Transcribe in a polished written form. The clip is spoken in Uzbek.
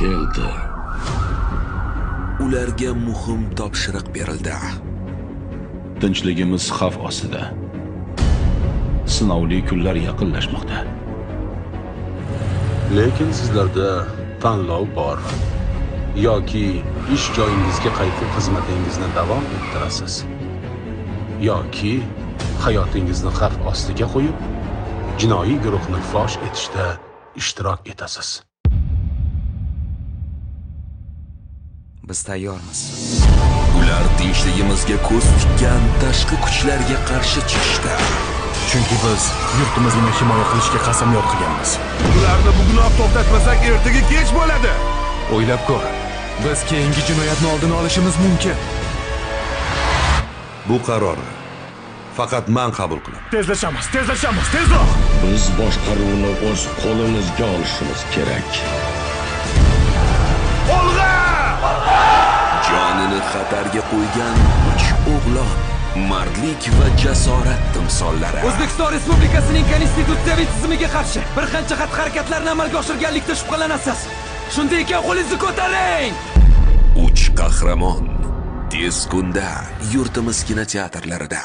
Keldi. Ularga muhim topshiriq berildi. Tinchligimiz xavf ostida. Sinovli kunlar yaqinlashmoqda. Lekin sizlarda tanlov bor. Yoki ish joyingizga qaytib xizmatingizni davom ettirasiz, yoki hayotingizni xavf ostiga qo'yib, jinoiy guruhni fosh etishda ishtirok etasiz. Biz tayyormiz. Ular tinchligimizga ko'z tikkan tashqi kuchlarga qarshi chiqishdi. Chunki biz yurtimizni himoya qilishga qasamyod qilganmiz. Ularni bugunoq to'xtatmasak, ertaga kech bo'ladi. O'ylab ko'r. Biz keyingi jinoyatni oldini olishimiz mumkin. Bu qarorni faqat men qabul qilaman. Tezlashamiz, tezlashamiz, tezroq. Biz boshqaruvni o'z qo'limizga olishimiz kerak. Olg'a! Jonini xatarga qo'ygan 3 o'g'lon, mardlik va jasorat timsollari. O'zbekiston Respublikasining konstitutsiyaviy tizimiga qarshi bir qancha xatti-harakatlarni amalga oshirganlikda shubhalanasiz. Shunday ekan qo'lingizni ko'taring. 3 qahramon tez kunda yurtimiz kinoteatrlarida.